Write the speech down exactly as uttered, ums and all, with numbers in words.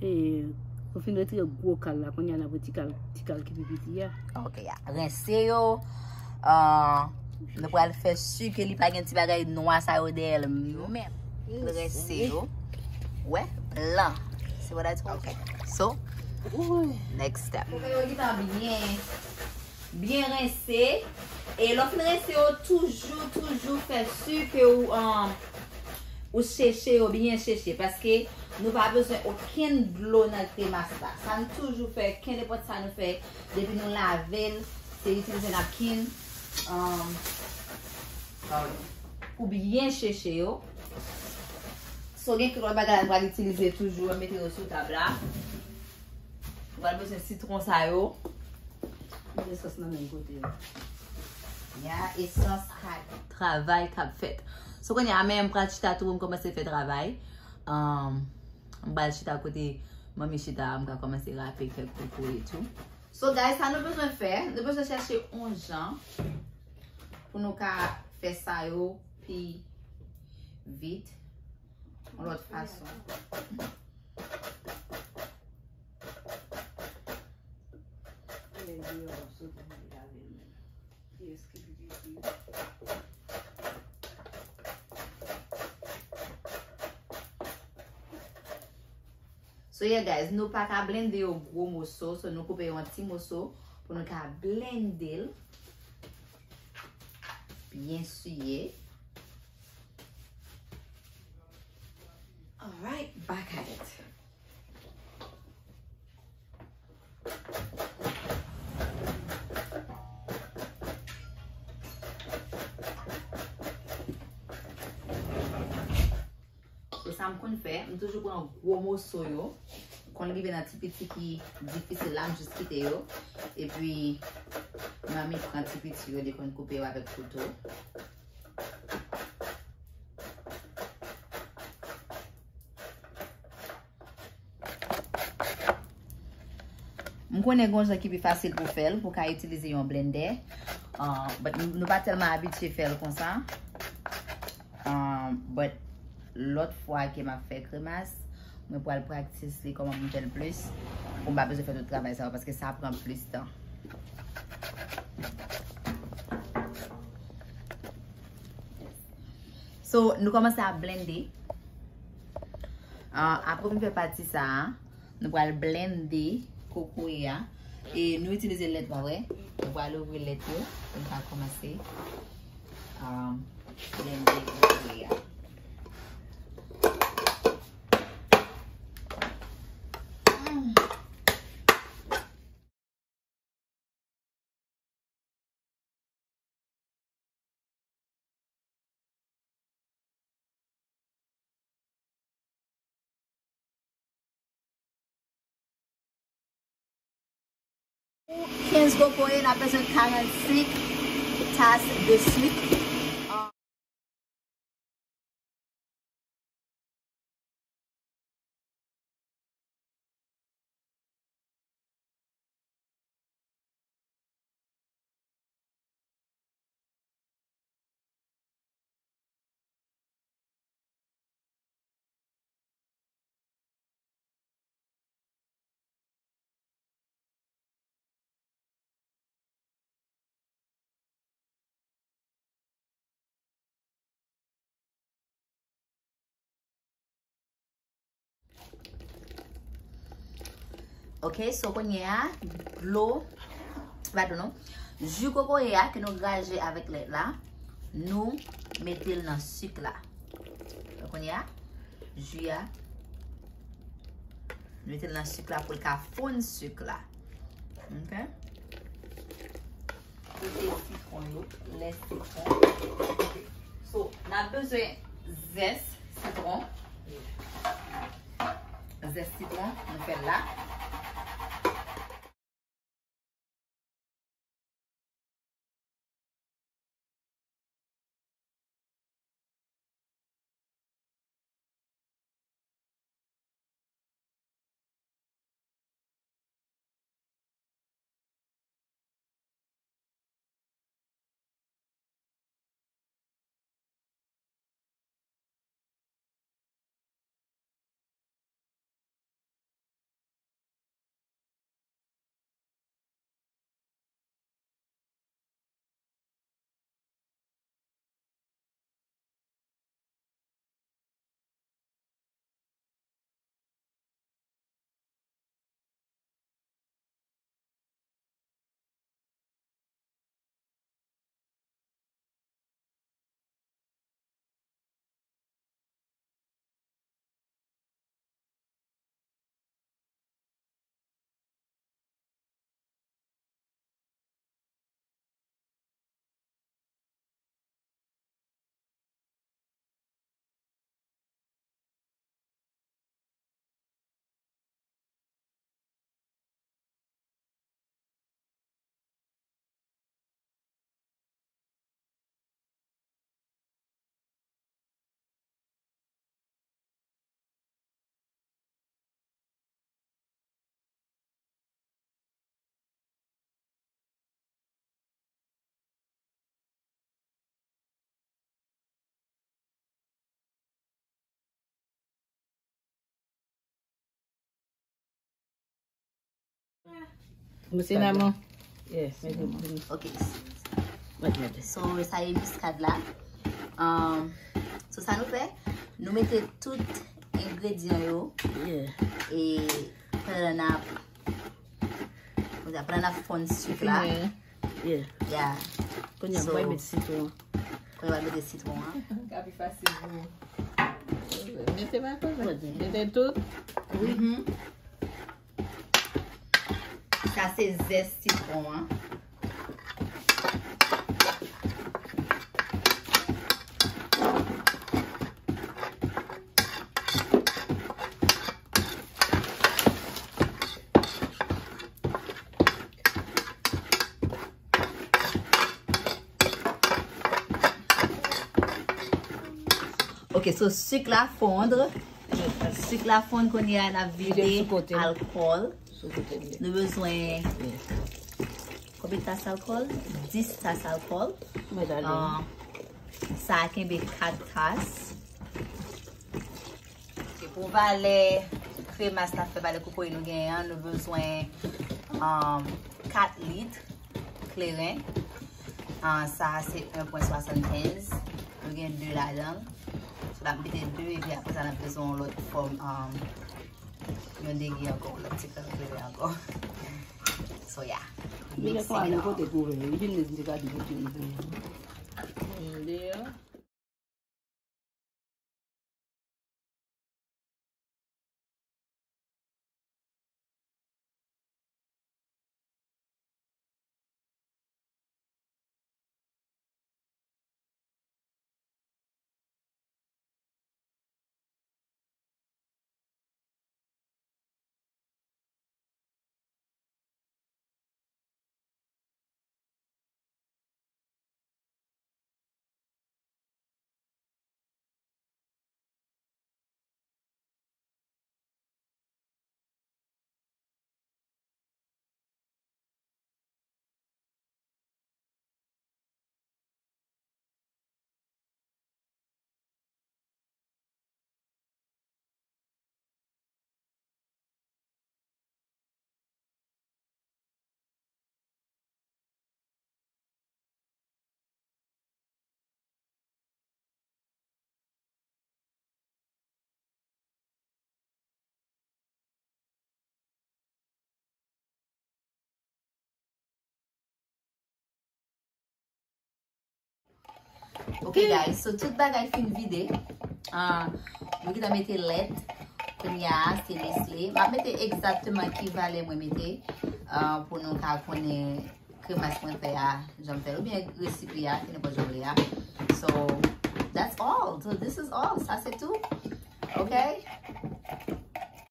E, nou fin retire gwo kal la, kounye a n ap wè ti kal, ti kal ki pi piti a. Ok, ya. Rense yo. Ah, nou pral fè si ke li pa gen ti bagay nwa sa yo dèyè l menm. Rense yo. Wè, blan. See what I told you? Ok. So, next step. Fò yo gentan byen, byen rense. E lè w fin rense yo, toujou, toujou fè si ke ou, um, ou seche yo byen seche. Paske nou pa bezwen okenn dlo nan kremas la. Sa nou toujou fè, kenenpòt sa nou fè, depi nou lave l, se itilize napkin, um, pardon, pou byen seche yo. So, gen kèk lòt bagay la nou pral itilize toujou, mete yo sou tab la. Ou pral bezwen sitwon sa yo. Mete sòs nan menm kote yo. Ya, esans ka travay k ap fèt. So, kounye a, men m pral chita tou pou m kòmanse fè travay. Um, m pral chita kote manmi chita a, m ka kòmanse rape kèk koko e tou. So, guys, sa nou bezwen fè, nou bezwen chèche yon jan pou nou ka fè sa yo pi vit, yon lòt fason. So, yeah, guys, nou pa ka blende yo gwo moso, so nou koupe yo an ti moso pou nou ka blende l byen siye. Alright, back at it. So, sa m konn fè, m toujou pran gwo moso yo. Konn rive nan ti piti ki difisil la, m jis kite yo. Epi, manmi pran ti piti yo, li konn koupe yo avèk kouto. M konnen gon jan ki pi fasil pou fè l, pou ka itilize yon blendè. Ah, but nou pa tèlman abitye fè l konsa. Ah, but lòt fwa ke m ap fè kremas, mwen pral practice li kòman pou m fè l plis, pou m pa bezwen fè tout travay sa yo, paske sa pran plis tan. So, nou kòmanse ap blende. Ah, apre m fè pati sa a, nou pral blende kokoye a. E nou itilize lèt, pa vre? Nou pral ouvri lèt yo. Pou nou ka kòmanse, ah, blende kokoye a. Mm. Kenz kokoye, n ap bezwen karannsenk tas de sik. Ok, so kounye a, dlo, padon non, ji kokoye a ke nou graje avèk lèt la, nou mete l nan sik la. Kounye a, ji a, nou mete l nan sik la pou l ka fonn sik la. Ok? Kote sitwon yo, lè sitwon. So, n ap bezwen zès sitwon. Zès sitwon, nou fè l la. Sinamon. Yeah, mete sinamon. Ok. Mete, mete. So, sa e miskad la. Um, so, sa nou fè, nou mete tout engredyan yo. Yeah. E pandan n ap, pandan n ap fonn sik la. Yeah. Yeah. Kounye a, so, mwen met sitwon. Kounye a, mete sitwon an. Ka pi fasil pou ou. Mete pa koze. Mete tout. Wi. Mhm. Sa se zès sitwon an. Ok, so sik la fonn. Sik la fonn, kounye a n ap vide alkòl. Nou bezwen konbyen tas alkòl? Dis tas alkòl. Ah, sa a kenbe kat tas. Ok, pou valè kremas n ap fè, valè kokoye nou genyen an, nou bezwen, um, kat lit kleren. Ah, sa a se en pwen swasannkenz. Nou gen de ladan l. So, n ap mete de, epi apre sa, n ap bezwen yon lòt fòm, um, yon degi ankò, yon lòt ti krèm kleren ankò. So, yeah. Mix it up. Ok, guys, so tout bagay fin vide. Ah, mwen gentan mete lèt. Kounye a, se Nestlé. M ap mete egzakteman ki valè mwen mete, ah, pou nou ka konnen kremas mwen fè a, jan m fè l, oubyen resi li a, ki nenpòt jan w vle a. So, that's all. So, this is all. Sa se tou. Ok?